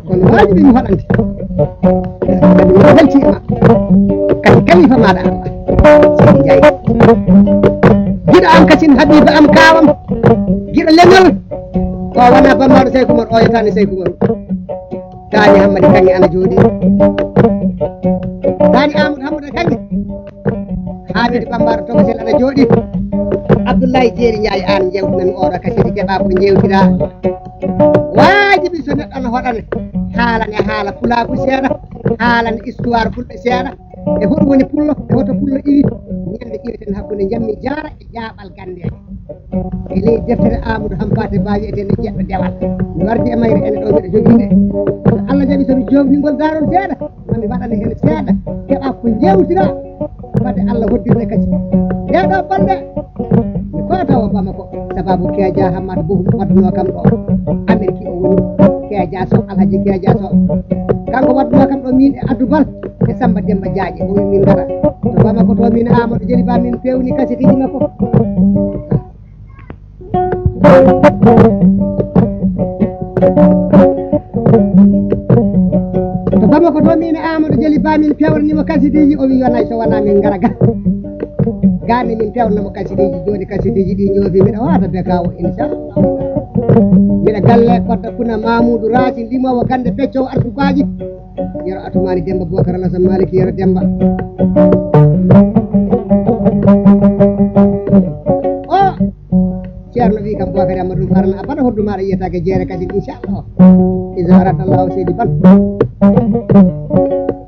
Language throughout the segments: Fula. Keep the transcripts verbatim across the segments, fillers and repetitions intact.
Kono waajibi mi hoɗante. Kadi mi weltiima. Kadi kalifa maaɗa Allah. Seydi Njaay. Giɗo am kasin Habiba am kaawam. Giɗo leñol. O wonaa bammaaɗo Seyku Umar, o yetaani Seyku Umar. Taani Hammadi Kaŋŋe ana jooɗi. Taani Amadou Hammadi Kaŋŋe. Haamidu Bambaaro Togosel ana jooɗi. Abdullahi Jeeri Njaay, aan njeewtinanmi oɗo kasidi, keɓa ko njeewtira. Waajibi so neɗɗo ana hoɗane, haalane haala pulaaku seeɗa, haalane histoire fulɓe seeɗa. E hoɗum woni pullo, e hoto pullo iwi? Ñande iweten hakkunde Njammi Jaara e Jaaɓal Ganndeeje. E ley deftere Amadou Hampate Ba wiyeteende Jeɗɗo Dewal. Mi wardi e mayre ene ɗo mbiɗa jogii nde. So Allah jaɓi so mi joofni ngol daarol seeɗa, ma mi waɗane heen seeɗa, keɓa ko njeewtira. Fade Allah hoddirde kadi. Nde ɗo balɗe, mi koota o Bamako, sababu Keeja Hammad Bohum waddunoo kam ɗo. Ameriki o woni. Keeja Sow, Alhaji Keeja Sow. Kanko waddunoo kam ɗo min e Addu Bal e Samba Demba Jaaƴe. O wi min ngara. To Bamako to min Amadou Jeli Ba min pewni kasetiji makko. To Bamako to min Amadou Jeli Ba min pewnanimo kasidiji, o wi yonay so wona min ngara ga. Gani min pewnanamo kasidiji, joni kasidiji ɗi ñoofi mbiɗa wata be kawo inchallah. Mbiɗa galle kodda kuna Mamoudou Racine limowo gande Beccowo Arsubaji. Yero Atoumani Demba Boubacar Alassane Malick Yero Demba. O Ceerno wi kam Boubacar Amadou Farana abada hoddu maɗa yiyatake jeere kadi inchallah. Iza arada Allahu seydi Bal.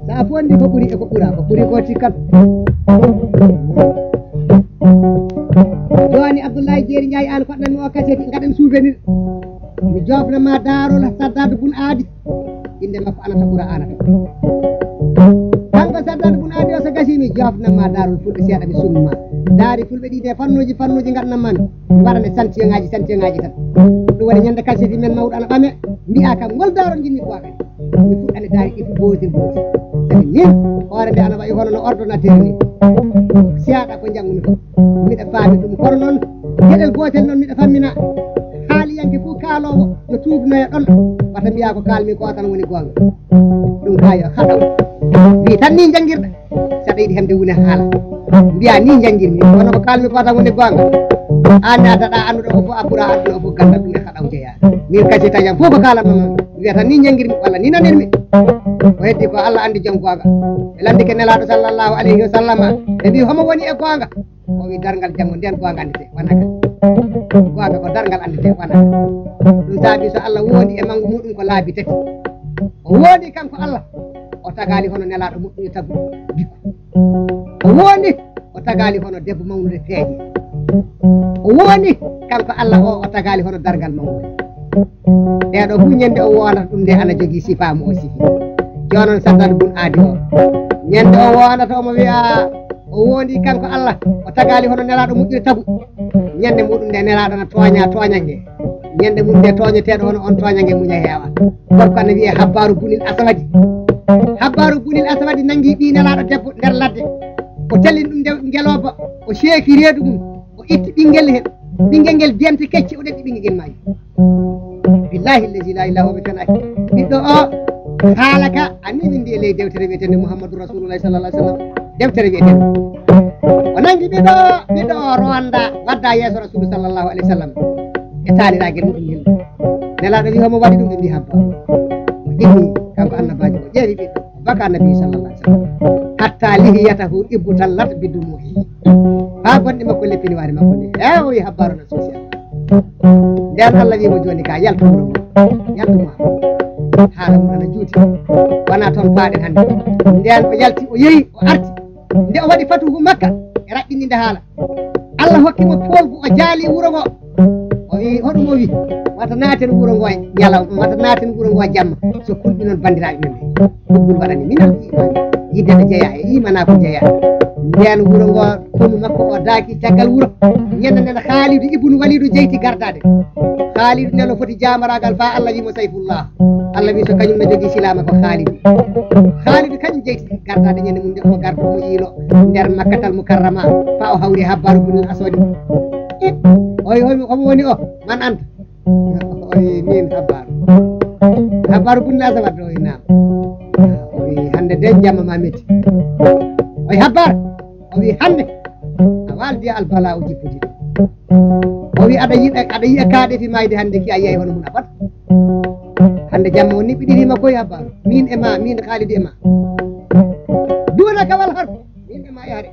Sa a fondi ko ɓuri e ko ɓura, ko ɓuri ko tikkan. Joni Abdoulaye Jeeri Ndiaye an koɗɗanmi o kaseti gaɗen souvenir. Mi jofna ma darol Saddad Bun Aadi. Inde makko anata ɓura anata. Kanko Saddad Bun Aadi o so gasi mi jofna ma darol fulɓe seeɗa mi summa. Daari fulɓe ɗi de fannuji fannuji gaɗna mami. Mi waɗane santiyoŋaji santiyoŋaji tan. Ɗum waɗi ñande kaseti men mawɗo ana ɓame. Mbiya kam ngol darol jinmi ko waɗani. Mi fuɗɗane daari ɗi fof gootel gootel. Sabi min hoore nde ana wayi hono no ordonnateur ni. Seeɗa ko njanngu-mi ko. Miɗa faami ɗum. Kono noon geɗel gootel noon miɗa fammina haaliyanke fof kaaloowo yo tuubnoyo ɗon. Wata mbiya ko kaalmi ko tan woni goonga. Ɗum kaa yo haɗaw. Mbi tan ni njanngirɗa. Saɗa yiɗi hemde woni haala. Mbiya ni njanngirmi. Kono ko kaalmi ko tan woni goonga. An a daɗa annduɗo ko fof a ɓura aduna o fof ganda ɗum e haɗaw jeeya. Min kasi taƴam fof ko kaalanma noon. Wiyata ni njanngirmi walla ni nanirmi. Ko heddi ko Allah anndi joom goonga. E landike Nelaaɗo sallallahu alayhi wa sallama. Ɓe mbi homo woni e goonga. O wi darngal janngo nden goonga anndete wona ka. Goonga ko darngal anndete wona ka. Ɗum saabi so Allah wondi e manngu muɗum ko laabi tati. O wondi kanko Allah. O tagaali hono Nelaaɗo moƴƴude tagu bikku. O wondi o tagaali hono debbo mawnude peeje. O wondi kanko Allah o o tagaali hono darngal mawnude. Ɓeeɗo fof ñande o wondata ɗum nde ana jogii sifaa mo o sifi. Jonon Saddad Bun Aadi o ñande o wondata omo wiya o wondi kanko Allah o tagaali hono Nelaaɗo moƴƴude tagu. Ñande muɗum nde Nelaaɗo na tooña tooñange. Ñande mum nde tooñeteeɗo hono on tooñange muña heewa. Gorko ana wiyee Habbaaru Bunil Aswadi. Habbaaru Bunil Aswadi nanngi ɓii Nelaaɗo debbo nder ladde. O tellini ɗum nde ngelooba o seeki reedu mum. O itti ɓinngel heen. Ɓinngel ngel dente kecce o ɗaɗi ɓinngel ngel maayi. Billahi allazi la ilaha illa huwa tan. Ɓiɗɗo o haala ka anni windi e ley dewtere wiyeteende Muhammadu Rasulullahi sallallahu alaihi wasallam. Dewtere wiyeteende o nangi ɓiɗɗo o ɓiɗɗo o ronda wadda yeeso Rasulu sallallahu alaihi wasallam. E taaliragel muɗum yimɓe Nelaaɗo wi homo waɗi ɗum ɓe mbi habba. O inni kanko annabajo o ƴeewi ɓiɗɗo. Baka nabi sallallahu alaihi wasallam hatta lihiyatahu ibtallat bidumuhi. Ha gonɗe makko leppini wari makko ni e o wi habbaru na social. Nden Allah wi mo joni ka yaltu wuro ngo yaltu mo haala mum ana juuti. Wona toon paaɗen hannde nden o yalti o yehi o arti. Nde o waɗi fatuhu makka e raɗɗininde haala Allah hokki mo poolgu o jaali wuro ngo. O wi hoɗum o wi wata naaten wuro ngo ñalawma wata naaten wuro ngo jamma. So kulɓi noon banndiraaɓe men ɓe ɗuggol waɗani minal iman. Yidde no jeeya e imana ko jeeya nden wuro ngo. Kono makko o daaki caggal wuro. Ñande nden Khaalidu ibnu Walidu jeyti gardaade. Khaalidu nelo foti jaamaragal fa Allah wi mo Sayfullah. Allah wi so kañum no jogii silaama ko Khaalidu. Khaalidu kañum jeyti gardaade ñande mum nde o gardo mo yiilo nder Makkatal Mukarrama fa o hawri Habbaaru bunil Aswadi. Oy homi homo woni o man anta. Oy min Habbaaru. Habbaaru bun Aswad o wi naam. O wi hannde de jamma ma metti. O wi Habbaar. O wi hannde a waaldi albala o jippude. O wi aɗa yiɗa, aɗa yiya kaaɗe fi mayde hannde ki a yiyay hono mun abad. Hannde jamma o niɓɓiɗirima koye Habbaaru. Min e ma, min Khalid e ma. Duuna kawal har. Min e ma e hare.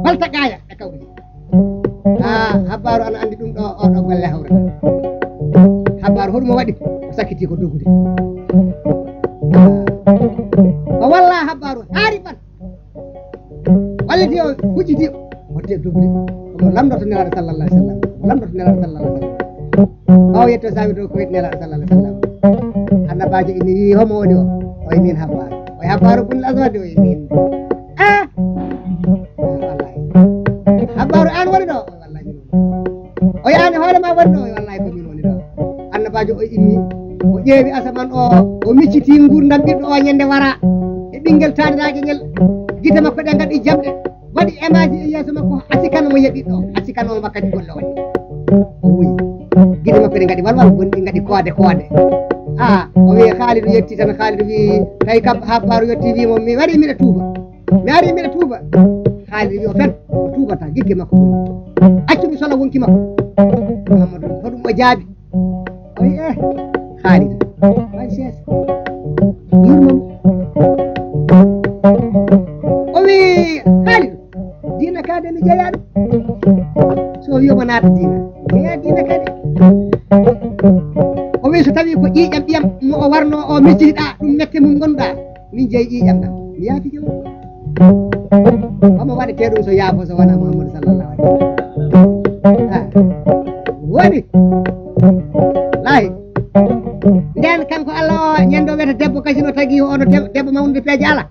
Balta gaaya e kawri. Ah, Habbaaru ana anndi ɗum ɗo, o ɗo golle hawrata. Habbaaru hoɗum o waɗi? O sakkiti ko dogude. Ah. O walla Habbaaru haari ban. Walliti o hujjiti o te dogude. Omo lamndoto Nelaaɗo sallallahu alaihi wasallam. Omo lamndoto Nelaaɗo sallallahu alaihi wasallam. Ɓaawo yetto sawi to ko wiyete Nelaaɗo sallallahu alaihi wasallam. Annabaajo ina wi'i homo woni o? O wi min Habbaaru. O wi Habbaaru bun Aswad o wi min. Ah! Wallahi. Habbaaru an woni ɗo? Wallahi min woni. O yaani hoore ma woni ɗo? Wallahi ko min woni ɗo. Annabaajo o immi, o ƴeewi asaman o, o micciti nguurndam ɓiɗɗo o ñande wara. E ɓinngel taaniraajo ngel, gite makko ɗe ngaɗi jamɗe. Waɗi emaaji e yeeso makko, a sikano mo yeɓi ɗo, a sikano mo wakkati golle waɗi. O wuyi. Gite makko ɗe ngaɗi walwal, gonɗi ngaɗi koode koode. Ah, o wi'i Khaalidu yetti tan, Khaalidu wi'i, tawi kam Habbaaru yetti wi'i mo, mi wari miɗa tuuba. Mi ari miɗa tuuba. Khaalidu wi'i o fen, o tuubata, gikke makko boni. Accu mi sola wonki makko. Muhammadu, hoɗum o jaabi? O wi'i, eh, Khaalidu. Waɗi sees. Yurmo mo. O wi'i, Khaalidu, diina ka de mi jeyaa ɗum. So o wi'i omo naata diina. Jeyaa diina ka de. O wi'i so tawi ko ƴiiƴam ɓiyam mo o warno o mejjiriɗa ɗum mette mum ngonɗa. Min jeyi ƴiiƴam ɗam. Mi yaafike mo. Omo waɗete ɗum so yaafo so wona Muhammadu sallallahu alaihi wasallam. Ah. Woni. Lahi. Nden kanko Allah o ñande o wiyata debbo kasin o tagi o ono deb-, debbo mawnude peeje ala.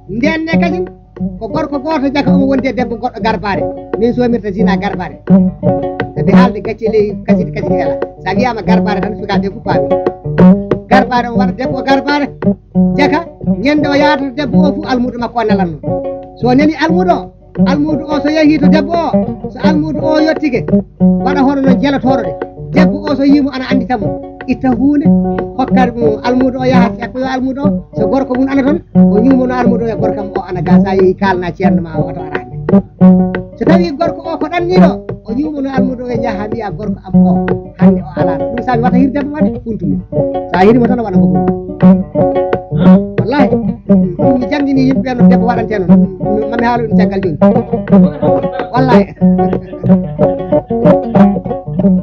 Nden ne kasin ko gorko gooto jaka omo wondi e debbo goɗɗo garbare. Min somirta zina garbare. Sabi haalde gacce ley kasidi kasidi hela. Sa wiyama garbare tan sukaaɓe fof paami. Garbare o waɗa debbo garbare. Jaka, ñande o yaata debbo o fu almuudo makko o nelanno. So neli almuudo o, almuudo o so yehi to debbo o, so almuudo o yottike, waɗa hono no jelotooɗo de. Debbo o so yiimo ana anndita mo, itta huunde, hokka ɗum almuudo o yaha, sekkoyo almuudo o, so gorko mum ana toon, o ñuumono almuudo o, gorkam o ana ga, sa yehi kaalna ceerno ma o, oto ara hannde. So tawi gorko o ko ɗanniiɗo, o ñuumono almuudo o, yaha mbiya gorko am o, hannde o alaa ɗo. Ɗum saabi wata hir debbo waɗde funtu mum. So a hirimo tan o waɗa ko boni. Wallahi, ɗum mi janngini yimɓe ɓe no debbo waɗante no. Mami haala ɗum caggal jooni. Wallahi.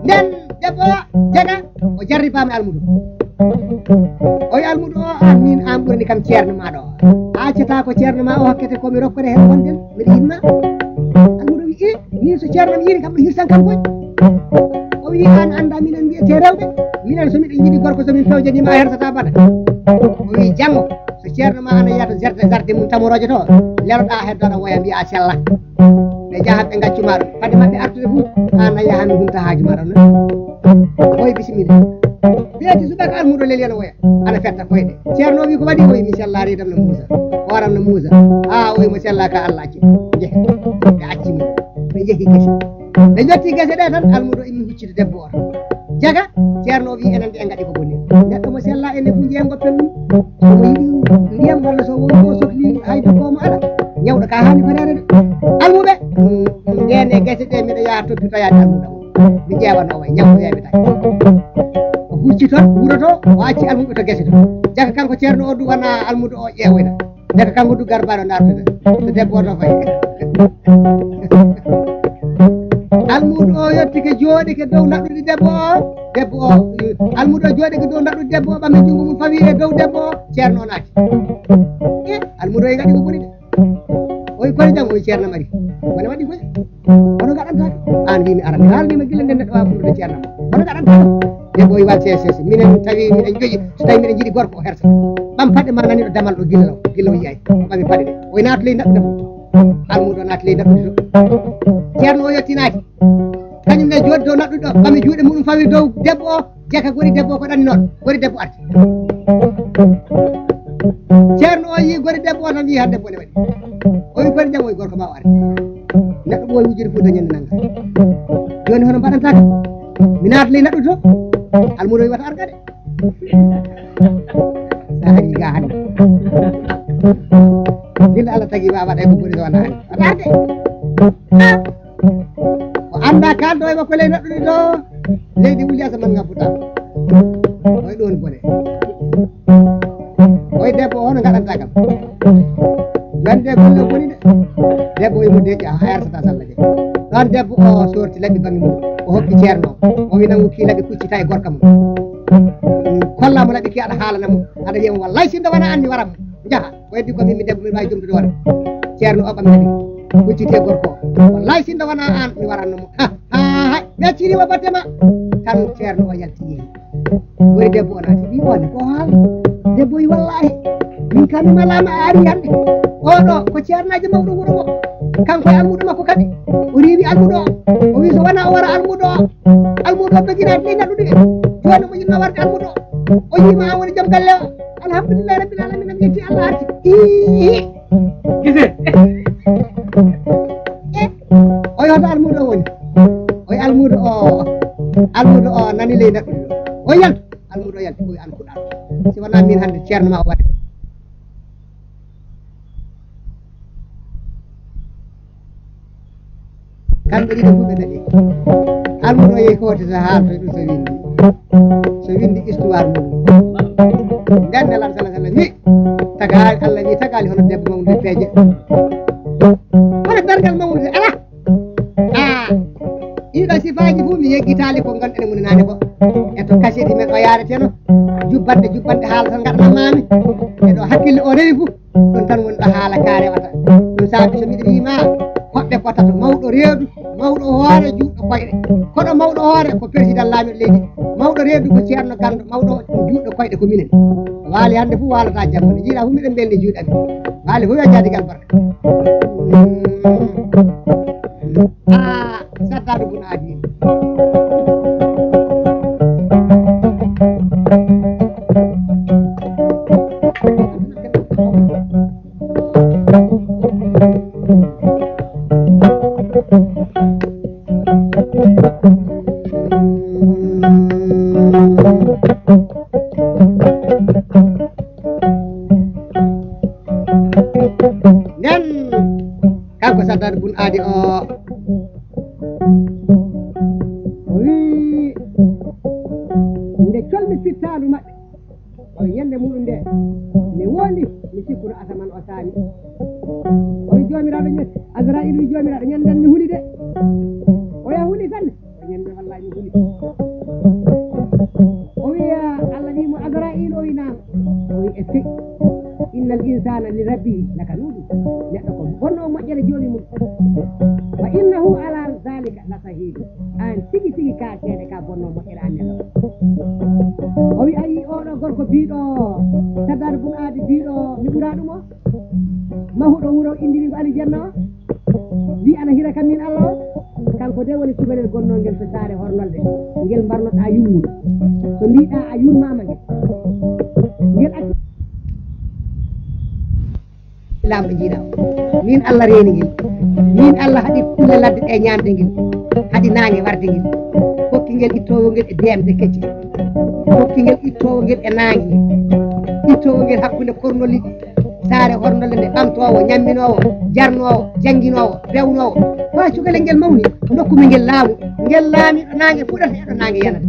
Nden debbo o jaga, o jarribaama e almuudo. O wi almuudo o, an min an ɓurani kam ceerno ma ɗo. A accata ko ceerno ma o hokkete ko mi rokkore heen wonde mbiɗa yiɗma. Almuudo wi, e, min so ceerno mi yiɗi kam no hirsan kam koy. O wi an annda minen mbiyete rewɓe. Minen so miɗen yiɗi gorko so min pewjanima a hersata bada. O wi janngo so ceerno ma ana yiyata zerde zarde mum tamoroje to. Leloɗa heddoɗa woya mbiya a sella. Ɓe jahat ɓe gaccuma ɗum. Fade maɓɓe artude fof an a yahan hunta haaju ma ɗon. Oy bisimilla. Beeti subaka almuudo leli ana woya. Ana fetta koyɗe. Ceerno wi ko waɗi? Oy mi sella reedam no Muusa. Hooram no Muusa. A oy mo sella ka Allah acci. Jehe. Ɓe acci mo. Ɓe jehi gese. Ɓe jotti gese ɗe tan almuudo immi huccita debbo o tan. Jaga, ceerno o wi enen de en ngaɗi ko boni. Neɗɗo mo sella ene fu jeeya goppen ɗum. Somo yiɗi ndiyam walla so won ko sokli hayde ko mo ala. Ñawɗo ka hani ko rere de. Almuɓe, ndene gese ɗe miɗo yaha toppitoyaade almuɓe. Mi ƴeewa no way, ñawɗo yeɓe tawi. O hucci toon, wuro to, o acci almuɓe to gese to. Jaga kanko ceerno o du wona almudo o ƴeewoyna. Ndeka kanko du garbaɗo dartude. So debbo o to fayi. Almuudo o yottike jooɗike dow naɗɗude debbo o. Debbo o, almuudo o jooɗike dow naɗɗude debbo o, ɓami junngo mum fawi e dow debbo o. Ceerno o naati. E, almuudo o e ngaɗi ko boni de. O wi kono jam, o wi ceerno mari. Wona waɗi koy. Kono ngaɗanta. An wi mi arani. Haalni ma gila nden neɗɗo waawa fundude ceerno ma. Kono ngaɗanta. Debbo o wi wa sese. Minen tawi minen joƴi. So tawi miɗen jiɗi gorko o hersa. Ɓam paɗe ma nani ɗo damal ɗo gila o. Gila o yiyay. Ɓami paɗe ɗe. O naati ley naɗɗude mo. Almuudo naati ley naɗɗude to. Ceerno o yotti naati. Kañum ne jooɗi dow naɗɗude ɗo. Ɓami juuɗe muɗum fawi dow debbo o. Jaka gori debbo o ko ɗanni noon. Gori debbo arti. Ceerno o yii gori debbo o tan yii hannde bone waɗi. O wi gori jam o wi gorko ma o arti. Neɗɗo ɓooy wujjude fof dañande nannga. Jooni hono mbaɗanta kam? Mi naata ley naɗɗude to. Almuudo o wi wata arga de. Sa ari ga hannde. Gila Allah tagi ma waɗa ko ɓuri ɗon hannde. Waɗa de. Ah! O annda kaldo e makko ley naɗɗude ɗo. Leydi wuli asaman ngabbuta. Oy ɗon bone. Oy debbo o hono ngaɗanta kam. Joni de golle o boni de. Debbo o yimo deƴƴa a ersata salla de. Ɗon debbo o sorti laɓi bangi mum. O hokki ceerno. O wi nangu ki laɓi kuccita e gorka mum. Kolla mo laɓi ki aɗa haalana mo. Aɗa wiya mo wallahi sinno wona an mi waran mo. Jaha. O heddi ko min mi debbo mi wawi jomdude wona. Ceerno o ɓamtani. Hucciti e gorko o. Wallahi sinno wona an mi waranno mo. Ha ha ha. Mi acciri o batte ma. Tan ceerno o yalti yehi. Woni debbo o naati wi wonde ko haala. Debbo wi wallahi. Min kam mi malama a ari hande. Oɗo ko ceernajo mawɗo wuuro ngo. Kanko e almudo makko kadi. O riiwi almudo o. O wi so wona o wara almudo o. Almudo o beginaade ley naɗude en. Joni mo yinno warde almudo o. O yima an woni joom galle o. Alhamdulillahi rabbil alamina mi yetti Allah arti. Ii. Gise. O yewta almudo o woni. O almudo o. Almudo o nani ley naɗude o. O yaltu. Almudo o yaltu o an kuɗa. Si wona min hande ceerno ma o waɗi. Kamɓe ɗiɗo fof ɓe daɗi. Almuɗo yehi hotita haalta ɗum so windi. So windi histoire mum. Nden Nelaɗo sala sala wi tagaali Allah wi tagaali hono debbo mawnude peeje. Hono dargal mawnude ala. Ah. Ɗiɗo sifaaji fof mi yeggitaali ko ngonɗen mum naane ko. E to kaseti men o yaareteno. Jubbande jubbande haala tan ngaɗanamami. E ɗo hakkille o rewi fof. Ɗum tan woni ɗo haala ka rewata. Ɗum saabi so miɗo wima hoɓɓe ko tato mawɗo reedu, mawɗo hoore, juuɗɗo koyɗe. Kono mawɗo hoore ko président laamiɗo leydi. Mawɗo reedu ko ceerno ganndo, mawɗo juuɗɗo koyɗe ko minen. Waali hannde fof waalata jamma. Nde jiiɗa fof miɗen mbelni juuɗe amen. Waali fof yo jaadigal barka. Ah, Saddadu bun Adi. Nden kanko Saddadu bun Adi o o wi nde colmi fittaandu maɓɓe. O wi ñande muɗum nde mi wondi mi sikkuno asaman o saami. O wi joomiraaɗo ñande Azra'iilu wi joomiraaɗo ñande mi huli de. O ya huli tan o ñande wallahi mi huli. O wi Allah wi mo Azra'iilu o wi naam. O wi est-ce que innal insana li rabbihi lakanuudu. Neɗɗo ko bonno moƴƴere joomi mum. Wa innahu ala zalika la sahidu. An tigi tigi ka seede ka bonno moƴƴere an nelo. O wi ayi oɗo gorko biɗo Saddadu bun Adi biɗo mi ɓura ɗum o. Mahuɗo wuro indiri ko alijanna o. Wi ana hira kam min Allah o. Kanko de woni cubalel gonnongel to saare hornolde. Ngel mbarnoɗa yummude. So mbiɗa a yurmama ngel. Ngel accu. Lamɗo jiiɗa o min Allah reeni ngel. Min Allah haɗi kulle ladde ɗe ñaamde ngel. Haɗi naange warde ngel. Hokki ngel ittowo ngel e deemɗe kecce. Hokki ngel ittowo ngel e naange. Ittowo ngel hakkunde kornoli saare hornole nde ɓamtoowo ñamminoowo jarnoowo jannginoowo bewnoowo. Faa cukalel ngel mawni ndokkumi ngel laamu. Ngel laamiiɗo naange fuɗata eɗo naange yanata.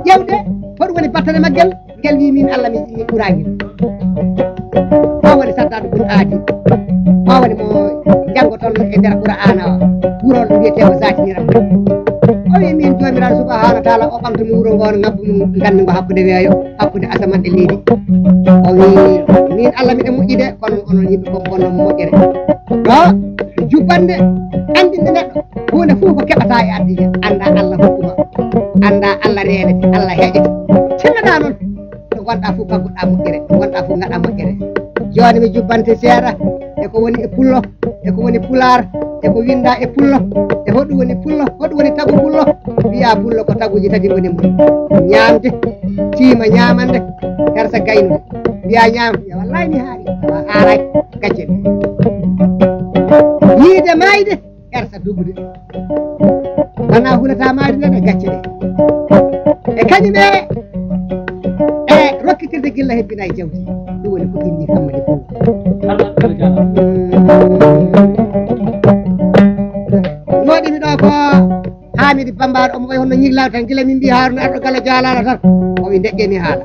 Ƴewde hoɗum woni battane maggel. Ngel wi min Allah mi mi ɓurangel. O woni Saddadu bun Adi. O woni mo janngoton e nder Qur'aana o. Wuro ɗo wiyetee o Zaatiniram. O wi min Joomiraaɗo subhaanahu wa taala o ɓamta mi wuro ngo ngabbu mum nganndi ngo hakkunde weeyo hakkunde asaman e leydi. O wi min Allah miɗo moƴƴi de kono onon yimɓe kon bonno moƴƴere. Ɗo jubbande anndinde neɗɗo huunde fof ko keɓata e addiya annda Allah hokkuma annda Allah reenete Allah heƴete. Cellata noon. Ɗo gonɗa fof kagguɗa moƴƴere ɗo gonɗa fof gaɗa moƴƴere. Joni mi jubbante seeɗa e ko woni e pullo e ko woni pulaar e ko winda e pullo e hoɗum woni pullo hoɗum woni tagu pullo. Mbiya pullo ko taguji tati woni mum. Ñamde tiima ñamande hersa gaynude. Mbiya ñam mbiya wallahi mi haari awa haaray. Gacce ɗe yiide mayde. Hersa dugude wona hulata maari nana gacce ɗe e kañum e Kitirde gilla hebbina e jawdi. Ɗum woni ko inni Hammadi Pullo. Moɗimi ɗo ko Hamidi Bambaɗo, omo wayi hono ñiglaaɗo tan, gila min mbi Haruna arɗo gala jaalala tan, o wi ndeƴƴe mi haala.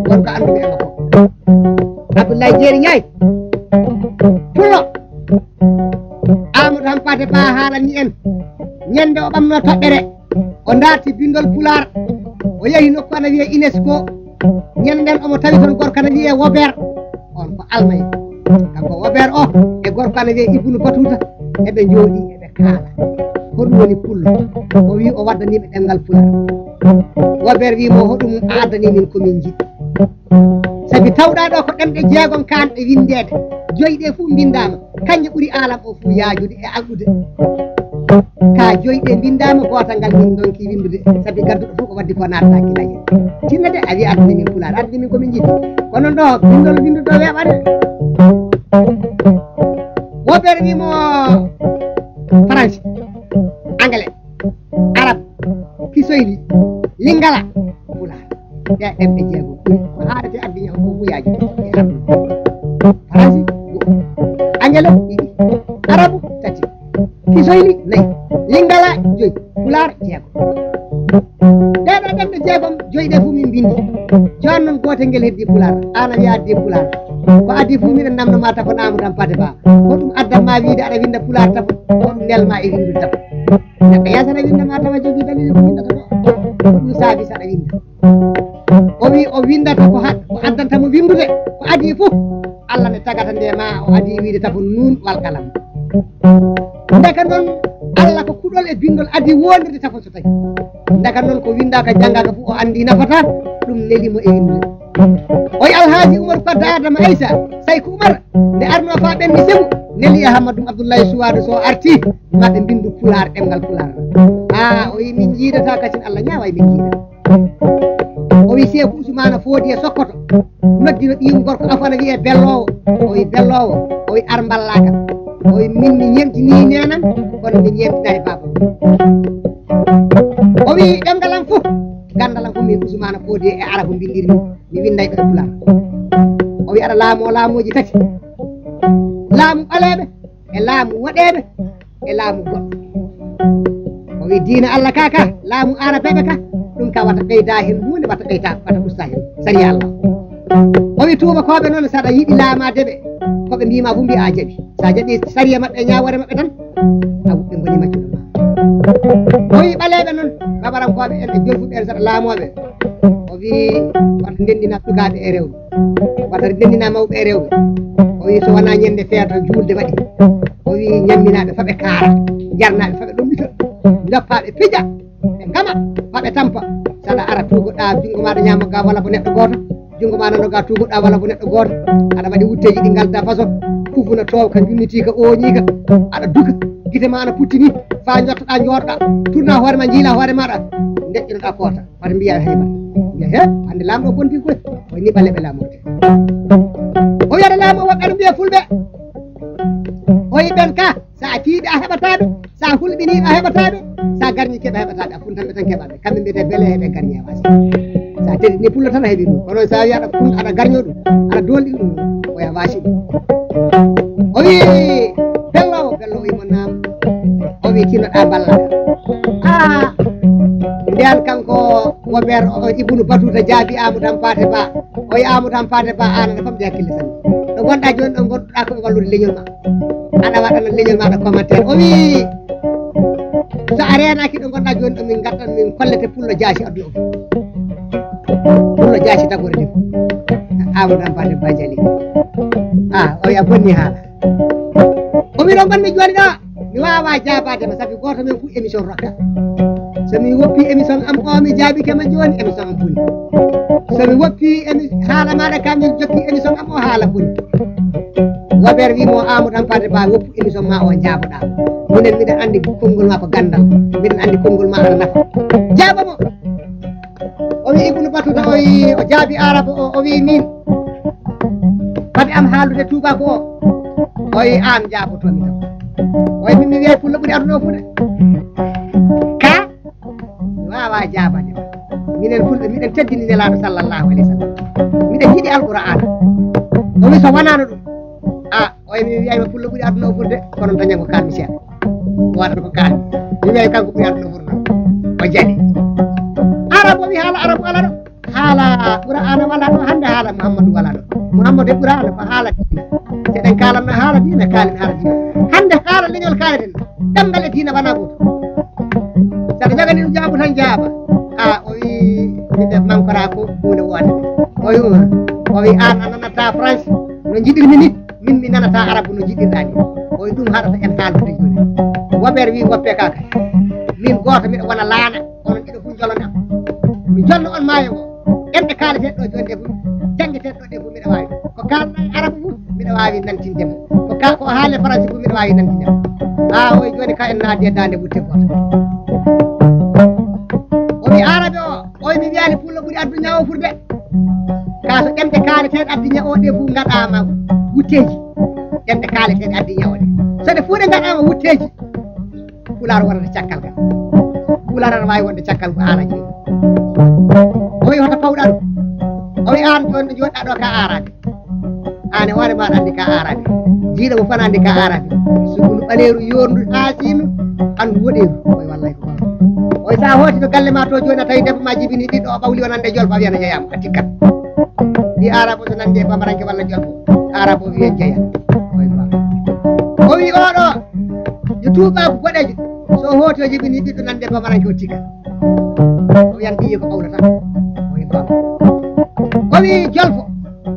Wonko anndumi e makko. Abdoulaye Jeeri Ñaay Pullo. Amadou Hampate Ba haalani en ñande o ɓamno toɓɓere, o darti bindol Pulaar, o yehi nokku ana wiye UNESCO. Ñande nden omo tawi toon gorko ana wiye Wober, on ko almay. Kanko Wober o e gorko ana wiye Ibnu Batuta, eɓe jooɗi eɓe kaala. Ko ɗum woni Pullo. O wi o waddaniɓe ɗemngal Pulaar. Wober wi mo, hoɗum a addani min ko min jiɗi? Sabi tawɗa ɗo ko ɗemɗe jeegom kanɗe winndeede, joyi ɗe fof mbinndaama. Kanje ɓuri aalam o fof yaajude e alɗude. Ka joyi ɗe mbinndaama, gootal ngal min ndonki winndude, sabi gadduɗo fof ko waddi ko naatata gila yen. Tinna de, a wi addani min Pulaar, addani min ko min jiɗi. Kono ɗo, binndol winndude ɗo weeɓa de. Woɓɓe ene wi mo Faransi, Anglais, Arab, Kiswahili, Lingala, Pulaar. Ɗe ɗemɗe jeegom. Ko haalete addina o fof wuyaaji e Arab. Faransi, go'o. Angelo, ɗiɗi. Arabu, tati. Kiswahili, nayi. Lingala, joyi. Pulaar, jeegom. Ɗee ɗoo ɗemɗe jeegom, joyi ɗee fof min mbinndi. Jooni noon gootel ngel heddii Pulaar. Aan a wiya addii Pulaar. Ko adii fof miɗen namndo ma tafo naamu tan pade ba. Ko ɗum addan ma wiyde aɗa winnda Pulaar tafo, ko ɗum nel ma e winndude tafo. Neɗɗo yasa aɗa winnda ma tawa jogii dalil ko winndata ko. Ko ɗum saabi saɗa winnda. O wi o winndata ko ha-, ko addanta mo winndude, ko adii fof. Allah ne tagata nde ma o adii wiyde tafo nuun wal kalam. Ndeka noon Allah ko kuɗol e binndol adii wondirde tafo so tawi. Ndeka noon ko winndaaka janngaaka fof o anndi nafata, ɗum neli mo e winndude. O wi Alhaaji Umar Kodda Adama Aysa, Sayku Umar, nde arno fa ɓenni segu, neli e Hammadum Abdullahi Suwaadu so arti, maɓe mbinndu Pulaar, ɗemngal Pulaar. Aa, o wi min njiidata kasin Allah ñaawa e min njiida. O wi Seeku Usmaana Foodi e Sokoto, noddino ɓiyum gorko afo ana wiyee Belloowo. O wi Belloowo, o wi ar mballaa kam. O wi min mi ñemtinii neenam, kono mi ñemtinaani baaba. O wi ɗemngal am fof, ganndal am fof min Usmaana Foodi e Arabu mbinndirmi, mi winnday ɗo e Pulaar. O wi aɗa laamoo laamooji tati, laamu ɓaleeɓe, e laamu woɗeeɓe, e laamu goɗɗo. O wi diina Allah ka, ka, laamu aarabeeɓe ka, ɗum ka wata ɓeyda heen huunde, wata ɓeyda, wata usta heen. Sariya Allah. O wi tuubakooɓe noon, saɗa yiɗi laamaade ɓe, ko ɓe mbiima fof mbiya a jaɓi. Sa jaɓi sariya maɓɓe e ñaawoore maɓɓe tan, a ɓe ngoni maccuɗo ma. O wi ɓaleeɓe noon, babarankooɓe en e jolfuɓe en saɗa laamooɓe. O wi wata ndenndina sukaaɓe e rewɓe. Wata ndenndina mawɓe e rewɓe. O wi so wonaa ñande feeto juulde waɗi. O wi ñamminaaɓe fa ɓe kaara, jarnaaɓe fa ɓe ɗomɗita, njoppa ɓe pija, ɓe ngama, fa ɓe tampa. Saɗa ara tuugoɗa junngo maaɗa ñaamo ga walla ko neɗɗo gooto, junngo ma nano ga tuugoɗa walla ko neɗɗo gooto. Aɗa waɗi wutteeji ɗi ngalda façon, kufuna toow ka junnitii ka ooñii ka. Aɗa duka, gite ma ana puttini, fa njottoɗa njooɗoɗa, turna hoore ma njiila hoore maaɗa, ndeƴƴinoɗa koota. Wata mbiya heɓa. Mbiya he, hannde laamɗo bonti koy. O ni ɓaleeɓe laamorde. O wiyata laamu o woɓɓe no mbiya fulɓe. O yi ɓen ka, sa a tiiɗi a heɓata ɓe, sa hulɓiniiɗo a heɓata ɓe, sa garñi keɓa heɓata ɓe, a funtan ɓe tan keɓa ɓe. Kamɓe mbiyete bele heɓe garñi a waasi. Sa teddini pullo tan a heɓi ɗum. Kono sa wiya aɗa fun-, aɗa garño ɗum, aɗa dolɗi ɗum, o ya waasi ɗum. O wi, bello, bello o wi mo naam. O wi tinnoɗa balla. Ah, nden kanko Wober o Ibnu Batuta jaabi Amadou Hampate Ba. O wi Amadou Hampate Ba, an aɗa famɗi hakkille sanne. Ɗo gonɗa joni ɗo gonɗa ko e wallude leñol ma. Aɗa waɗana leñol maɗa commentaire. O wi so a renaki ɗo gonɗa joni ɗo min gaddan min kollete pullo jaasi aduna o. Pullo jaasi tagore ɗum. Amadou Hampate Ba jali. Ah, o wi a bonni haala. O wi ɗo gonmi joni ɗo. Mi wawa jabade ma sabi goto men fu émission rokka. So mi woppi émission am o mi jaabike ma joni émission am boni. So mi woppi émi-, haala maɗa kam mi jokki émission am o haala boni. Wober wi mo Amadou Hampate Ba woppu émission ma o jaaboɗa. Minen miɗen andi konngol ma ko gandal. Miɗen andi konngol ma ana nafa. Jaabo mo. O wi Ibnu Batuta o wi o jaabi Araba o, o wi min. Fade am haalude tuubako o. O wi an jaabotomi kam. O wi min mi wiyay pullo ɓuri aduna o fu de. Ka mi wawa jaabade ma. Min Minen Fulɓe, miɗen teddini Nelaaɗo sallallahu alayhi wa sallam. Miɗen yiɗi Alqur'aana. O wi so wanaano ɗum, a, o wi mi wiyay ma Pullo ɓuri aduna o furde, kono dañan ko kaalmi seeɗa. O waɗata ko kaalmi. Mi wiyay kanko ɓuri aduna furde. O jaɓi. Arab o wi haala Arab alaa ɗo. Haala Qur'aana walaa ɗo, hannde haala Muhammadu walaa ɗo. Muhammadu e Qur'aana ko haala diina. So eɗen kaalanno haala diina, kaalen haala diina. Hannde haala leñol kaaleten, ɗemngal e diina wonaa gootum. So aɗa joganii ɗum jaabu tan jaaba. A, o wi, mi def mankora ko huunde wonde. O wi, o wi, aan a nanataa Faransi no njiɗirmi ni, min mi nanataa Arabu no njiɗirɗaa ni. O wi, ɗum haɗata en haaldude jooni. Woɓeere wi woppe kaa kay. Min gooto miɗo wona laana, onon ɗiɗo fof njolonam. Mi jolna on maayo ngo. Ɗemɗe kaalateeɗe ɗo jooni ɗe fof, janngeteeɗe ɗo ɗe fof miɗa waawi. Ko kaalɗaa e Arabu fof, miɗa waawi nantinde mo. Ko ka, ko haale Faransi fof, miɗa waawi nantinde mo. A, o wi jooni ka en naati e daande wutte gooto. O wi Arabe o, o wi mi wiyaani Pullo ɓuri adduña o furde. Ka so ɗemɗe kaalateeɗe adduña o ɗe fof ngaɗaama wutteeji. Ɗemɗe kaalateeɗe adduña o ɗe. So ɗe fof ɗe ngaɗaama wutteeji, Pulaar wonata caggal ngal. Pulaar aɗa waawi wonde caggal ko aaraji. O wi hoto pawɗa ɗum. O wi aan jooni ɗo jooɗɗaa ɗo ka aaraɓe. Aan e hoore maaɗa anndi ka aaraɓe. Jiiɗo mo fana anndi ka aaraɓe. Sukundu ɓaleeru yoorndu haa siinu ɓanndu woɗeeru. O wi wallay ko goonga. O wi so a hooti to galle ma to jooni a tawi debbo ma jibini ɓiɗɗo o ɓawli o nande jolfo a wiyana jeyaama a tikkat. Mbi aaraɓe o so nande e bamaranke walla jolfo. Aaraɓe o wiya jeya. O wi goonga. O wi oɗo. Yo tuubaaku boɗeejo, so o hooti o jibini ɓiɗɗo nande bamaranke o tigga. O wiyan ɓiyi ko ɓawlata. O wi goonga. O wi jolfo,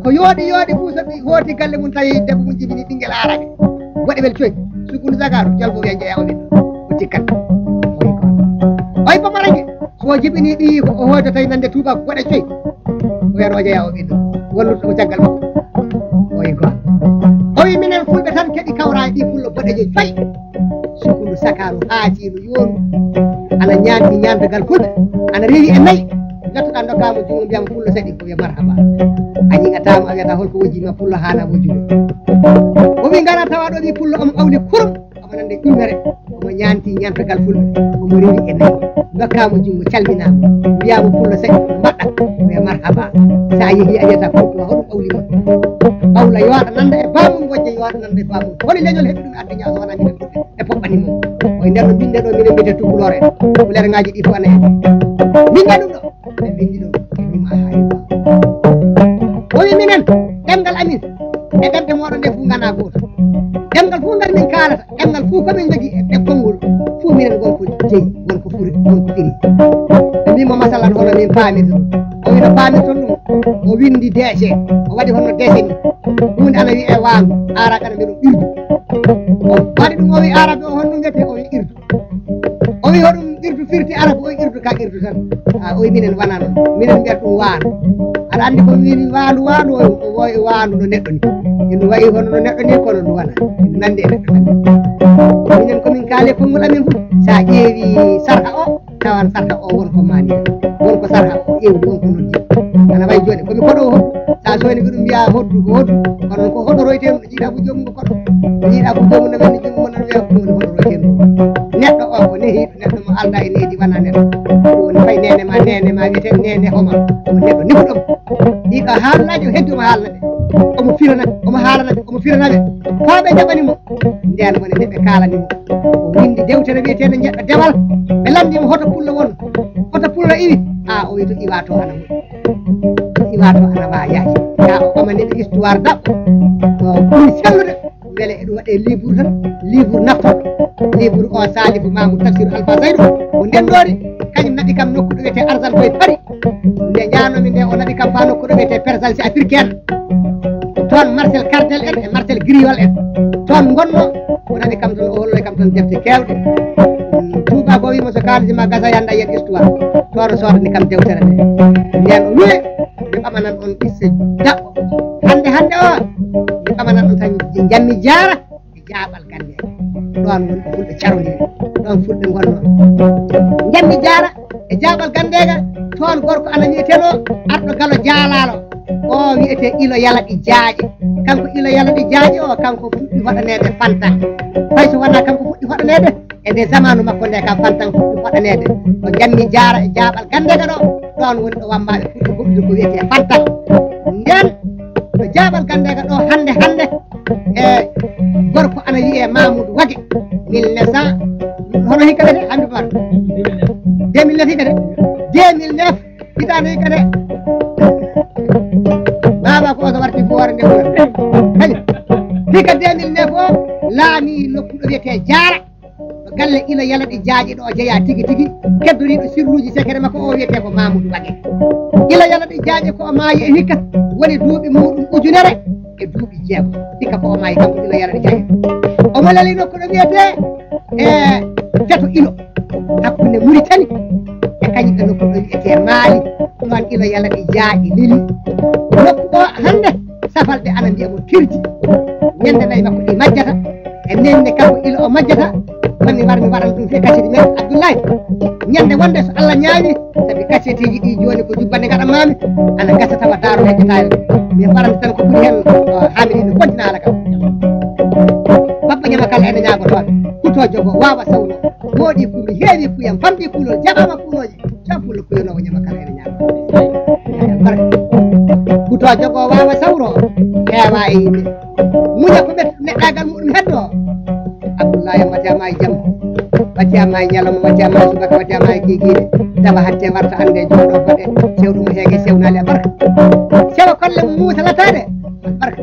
ko yooɗi yooɗi fof so ɓi hooti galle mum tawi debbo mum jibini ɓinngel aaraɓe. Boɗewel coy, sukkundu zakaru, jolfo wiya jeeya o ɓiɗɗo. O tiggat. O wi goonga. O wi bamaranke, so o jibini ɓiyi ko o hooti tawi nande tuubaaku boɗe coy. O wiyata o jeeya o ɓiɗɗo. Walluɗo o caggal makko. O wi goonga. O wi minen Fulɓe tan keɗi kawra e ɗi Pullo boɗeejo coy. Sukkundu sakaru haatiindu yoorndu. Ana ñaanti ñaantagal Fulɓe. Ana rewi e nayi. Ngattuɗaa ndokkaa mo junngo mbiyaa mo Pullo saɗi ko wiya marhaba. A ñiŋataa mo a wiyata holko wojji ma Pullo haana wojjude. O wi ngara tawa ɗo wi Pullo omo ɓawli kurum. Omo nande ƴummere. Omo ñaanti ñaantagal Fulɓe. Omo rewi e nayi. Ndokkaa mo junngo calminaa mo. Mbiyaa mo Pullo saɗi ko mbaɗɗa. O wiya marhaba. So a yehii a wiyata Pullo hoɗum ɓawli ma. Ɓawla yooɗa nanda e baamum, gojja yooɗa nanda e baamum. Holi leñol heɓi ɗum adduña so wonaa minen Fulɓe. E poɓɓani mum. O wi nder no mbinde ɗo minen mbiyete tukulore. Kuleer ngaji ɗi fof ana e. Mbinde ɗum ɗo. Ɓe mbindi ɗum. Ɓe mbima a haali. O wi minen, ɗemngal amin, e ɗemɗe mooɗon ɗe fof ngana gooto. Ɗemngal fof ngal min kaalata, ɗemngal fof ko min njogii e, e konngol. Fof minen won ko jeyi, won ko furi, won ko firi. Ɓe mbimo masalan hono min paamirta ɗum. O wi no paamirton ɗum. O windi D C. O waɗi hono D C ni. Huunde ana wiyee waandu, aaraɓe ana mbiya ɗum irdu. O waɗi ɗum, o wi aaraɓe o honno mbiyetee, o wi irdu. O wi hoɗum irdu firti Arabu, o wi irdu ka irdu tan. A, o wi minen wonaa noon. Minen mbiyata ɗum waandu. Aɗa anndi ko wini waandu, waandu, o, o wowi waandu no neɗɗo ni. Ino wayi hono no neɗɗo ni, kono ndu wonaa. Ino nanndi e neɗɗo tan. Minen ko min kaali e konngol amin fof. So a ƴeewi sarha o, tawan sarha o won ko maani. Won ko sarha o ƴeewdi, won ko noddi. Ana wayi jooni, ko mi koɗo o hoɗdu. So a soyni ko ɗum mbiya hoɗdu, ko hoɗdu. Kono ko hoɗoroyte ɗum, jiiɗa ko joomum ko koɗo. Jiiɗa ko joomum no wenni junngo mum, no wiya ko ɗum woni hoɗoroyte ɗum. Neɗɗo o ko nehiiɗo, neɗɗo mo aldaa e nehdi wonaa neɗɗo. Ɗum woni fay neene ma, neene ma wiyeten neene homa. Ɗum woni neɗɗo nehuɗo mo. Ɗii ɗoo haalaaji o heddi omo haalna ɓe. Omo firana ɓe, omo haalana ɓe, omo firana ɓe. Faa ɓe njaɓani mo. Ndeen woni nde ɓe kaalani mo. O winndi dewtere wiyeteende Njeɗɗo Dewal. Ɓe lanndii mo hoto pullo won. Hoto pullo iwi. A o wi to iwa to ana moƴƴi. To iwa to ana waayaaji. Yaa o ɓamani ɓe histoire daɓɓo. Ko ɓuri sellude. Mbele eɗum waɗe livre tan, livre naftorɗo. Livre o Salifu Mamoudou Tafsir Alpha Zaydou. Ko nden ɗoori, kañum naɓi kam nokku ɗo wiyetee Arzan koye Paris. Nde njaanoomi nde, o naɓi kam faa nokku ɗo wiyetee Persansi Africaine. Toon Marcel Cardel en e Marcel Griol en. Toon ngonno, o naɓi kam toon, o holloy kam toon defte keewɗe. Mm, tuubaako o wiimo so kaaldi ma gasa yannda yen histoire. Toon o soodani kam dewtere nde. Nden o wiye, mi ɓamanan on qissa daɓɓo. Hannde, hannde o, mi ɓamanan on tan jammi jaara. E jaaɓal gannde. Ɗoon woni ko fulɓe carondiri. Ɗoon fulɓe ngonno. Njammi jaara e jaaɓal ganndeega. Toon gorko ana wiyeteno arɗo galo jaalaalo. O wiyetee Ilo Yalaɗi Jaaƴe. Kanko Ilo Yalaɗi Jaaƴe o, kanko fuɗɗi hoɗaneede Fanta. Fay so wonaa kanko fuɗɗi hoɗaneede, E nde zamanu makko nde kam, Fantan fuɗɗi hoɗaneede. O jammi Jaara e jaaɓal Ganndeega ɗo, ɗoon woni ɗo wammaaɓe fuɗɗi huɓɓude ko wiyetee Fantan. Ndeen ɗo jaaɓal Ganndeega ɗo hannde, hannde, e gorko ana wiyee Mamoudou Wage, mille neuf cent, hono hikka wiyetee, Hamidou Ba? Deux mille neuf hikka de? Deux mille neuf, hitaande hikka de? Baaba ko o so warti foore nde wuro. Kañum. Hikka deux mille neuf o, laami nokku ɗo wiyetee Jaara. Ɗo galle Ilo Yalaɗi Jaaƴe ɗo o jeyaa tigi tigi, keddoriiɗo sirluuji sekere makko o wiyetee ko Mamoudou Wage. Ilo Yalaɗi Jaaƴe ko o maayi e hikka, woni duuɓi muuɗum ujunere e duuɓi jeego. Hikka ko o maayi kanko Ilo Yalaɗi Jaaƴe. Omo leli nokku ɗo wiyetee e Feto Ilo, hakkunde Muritani e kañum e nokku ɗo wiyetee Maali. Ɗoon Ilo Yalaɗi Jaaƴe leli. Nokku o hannde, safalɓe ana mbiya mo Kirji. Ñande nayi makko ɗi majjata. E nden ne kanko Ilo o majjata, woni war mi waran ɗum fii kaseti men Abdullahi. Ñande wonde so Allah ñaawi, sabi kaseteeji ɗi jooni ko jubbande ngaɗan maami, ana gasa tawa daaro heƴƴetaani. Mi waran tan ko ɓuri heen, o, Haamidi mi kontina haala kam. Babba Ñama Kala ene ñaago toon. Kuto jogo, waawa sawno. Wooɗi kumi, heewi kuyam, famɗi kulol, jaɓaama kunooji. Campul ko yono o ñama kala ene ñaama. Barka. Kuto jogo waawa sawro. Heewa e yimɓe. Muña ko ɓe neɗɗaagal muɗum heddo. Abdullahi, wata ma e jam. Wata ma e ñalawma, wata ma e subaka, wata ma e kiikiiɗe. Tawa hatte warta annde jooɗo baɗe. Sewɗo mo heege sewnaali a barka. Sewa kolle mo muusa lataade. Barka.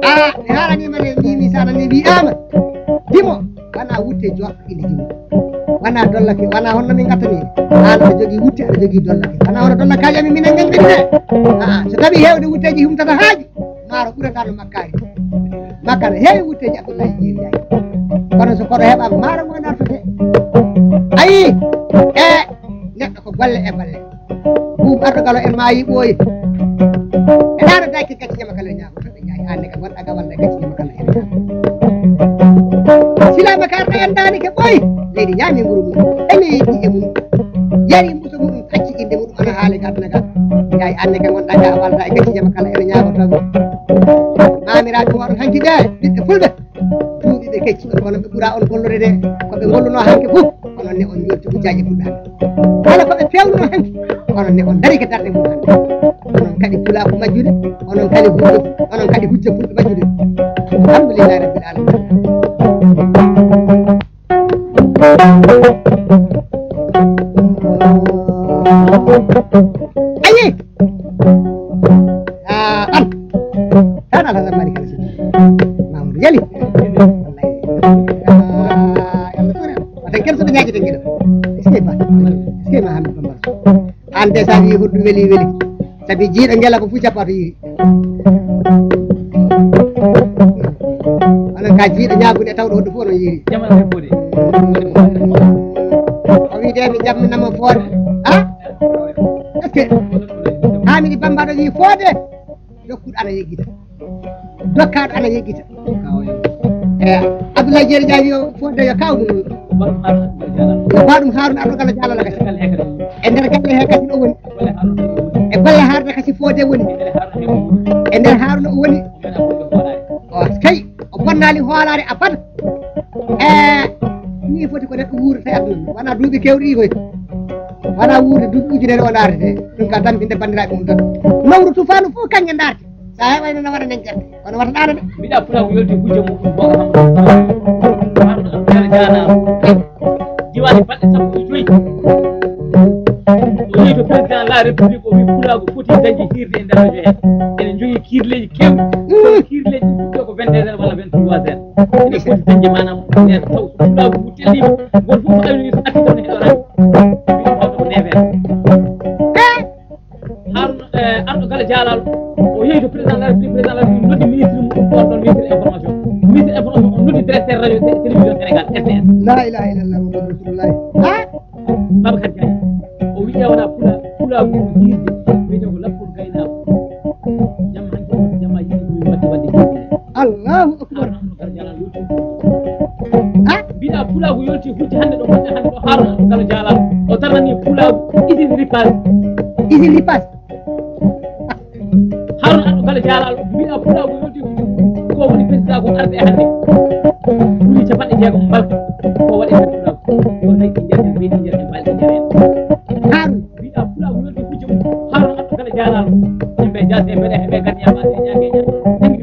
A, mi haalaniima de, mbiimi so aɗa ni wiyaama. Dimo, wona wutte joɗɗo ina dimo. Wona dollake, wona honno min ngattani. Aan aɗa jogii wutte, aɗa jogii dollake. Wona hono dollakaaji amin minen ñañɓe de. Aa, so tawi heewde wutteeji humtata haaji, maaro ɓurata no makkaari. Makka ne heewi wutteeji Abdullahi Jeeri Njaay. Kono so koɗo heɓaama, maaro ngo dartote. Ayi, e neɗɗo ko golle e golle. Buubu arɗo galo en maayi ɓooyi. E ɗaano dayke gacci jama kala ñaago to ɓe ñaayi aan ne ka gonɗa gawal da gacci jama kala en ñaago. Silama ka arɗo en daani ke ɓooyi. Leydi ñaami nguru mum. Ene yiɗi e mum. Yari mbuso muɗum acci inde muɗum ana haali gadna ga. Ñaayi aan ne ka gonɗa ga walda e gacci jama kala en ñaago to. Maamiraaɓe moɗon hanki ɓe ɓiɓɓe fulɓe. Duuɓi ɓe kecci on, kono ɓe ɓura on gollude de. Ko ɓe golluno hanki fof, onon ne on jolti hujjaaji fulɓe hannde. Kala ko ɓe pewnuno hanki, onon ne on dari ko darɗe mum hannde. Onon kadi pulaaku majjude, onon kadi hujja, onon kadi hujja fulɓe majjude. Alhamdulillahi rabbil alamin. Ayi. Ah, an. Tan Alhasan Malik Al Sidi. Mamoudou Yali. Wallahi. Ah, Yalla ɗum en. Wata ken so ɓe ñaaƴi tan geɗo. Est-ce que ba? Est-ce que ma hamdi bambal? An de sa wi hoddu weli weli. Sabi jiiɗo ngela ko fu cappato yiri. Onon ka jiiɗo ñaagude tawɗo hoddu fu onon yiri. Jamal ko de. O wi de mi jamminama foore. Ha? Est-ce que Hamidi Bamba ɗo wi foode? Dokkuɗo ana yeggita. Dokkaaɗo ana yeggita. E Abdoulaye Jeeri Njaay yo foode yo kaw mum. Yo ba ɗum Haaruna Arɗo Galo Jalala kasi. E nder galle he kasi ɗo woni. E golle Haaruna kasi foode woni. E nder Haaruna o woni. O kay. O bonnaali hoolaare abada. E ni foti ko neɗɗo wuurata e aduna. Wona duuɓi kewɗi ɗi koy. Wona wuurde duuɓi ujunere o naatete. Ɗum ka tampinde banndiraaɓe mum tan. Lowru tufaanu fof kañƴe ndaarte. Sa heɓayno no waɗa nen jande. Kono wata ɗaano de. Mbiɗa pulaar ko yolti hujja muɗum boka. Haaruna Abdullah Jaanaaɓo. Diwaani balɗe sappo e joyi. O yehi to président la république, o wi pulaagu foti dañde hiirde e nder radio he. Ene jogii kiirleeji keewɗi. Kono kiirleeji ɗi fuɗɗo ko vingt-deux heures walla vingt-trois heures. Ene foti dañde maanaam nder taw so pulaagu ngu telliima. Ngol fof so awi so arti taw ne heɗo radio. Wi ɗum hawta ko neuf heures. Haaruna, eh, Arɗo Galo Jaalaalo, o yehi to président de la République, président de la République noddi ministre mum ɗon ɗon, ministre information. Ministre information o noddi directeur radio et télévision Sénégal, R T S. La ilaha illallah Muhammadu Rasulullah. Ha? Babacar Diagne. O wi ƴewana pula, pulaagu ngu hiirde, wiyete ko lappol gaynaaɓe. Jamma hanki o jamma yiɗi ko min mbaɗi waɗde hiirde. Allahu akbar. Haaruna Abdou Galo Jaalaalo yolti. Ha? Mbiɗa pulaagu yolti hujja hannde ɗo gonɗen hannde ɗo Haaruna Abdou Galo Jaalaalo. O darnani pulaagu usine ripaas. Usine ripaas. Haaruna Abdou Galo Jaalaalo mbiɗa pulaagu yolti hujja ko woni président ko arde e hannde. Ɓuri capanɗe jeegom mbalka ko waɗi nder pulaagu. Ɓe jaasi e mbeɗe heɓe gati yama se ñaage ñaage.